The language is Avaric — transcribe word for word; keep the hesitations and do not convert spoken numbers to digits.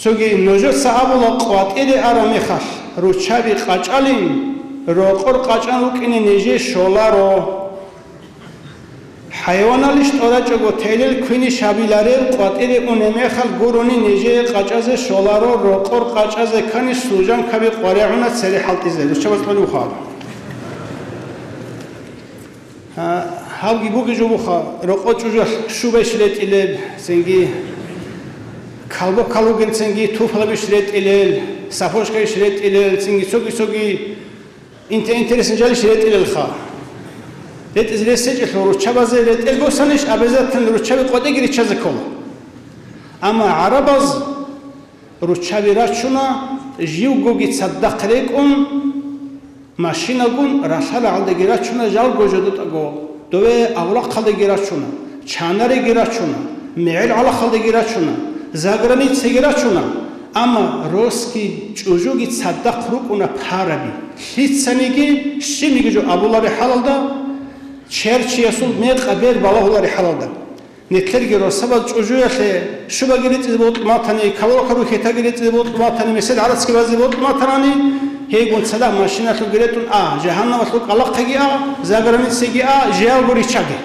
Цоги нужеца абула къватӀире араб мехалъ, руччаби къачӀалин, рокъор къачӀан рукӀине нижее щоларо. ХӀайваналищ тӀорачӀого телел квинищ гьабиларел къватӀире унеб мехалъ гурони нижее къачӀазе щоларо, рокъор къачӀазе ккани служанкаби къваригӀуна цере хӀалтӀизе. Руччабаз кьолев хал. Гьабги бугеб жо буха, рокъо чӀужуялъ шубайищ ретӀилел, цинги калбо калугел, цинги туфлабищ ретӀилел, сапожкайищ ретӀилел, цинги цоги-цоги инте-, интересный жалищ ретӀилелха. РетӀизе рес гьечӀелъул руччабазе ретӀел босанищ, обязательно руччаби къватӀиреги риччазе ккола. Амма гӀарабаз руччаби рачуна, живгоги цадахъ рекӀун, машинагун ралъа-рагӀалдаги рачуна, жалго жодутӀаго, дове авлахъалдаги рачуна, чанареги рачуна, мегӀел гӀалахалдаги рачуна, заграницаги рачуна, амма росги чӀужуги цадахъ рукӀуна параби, лъицаниги щибниги жо абулари хӀалалда, черчиясул мекъа бер балагьулари хӀалалда. Нилъерги росабаз чӀужуялъе шубаги ритӀизе бокьун батани, калорха рухьетаги ритӀизе бокьун батани, месед гӀарацги базе бокьун батани, гьейгун цадахъ машиналъуги ретӀун а, жагьаннамалъул кӀалахъеги а, заграницаги а, жеялго риччаги.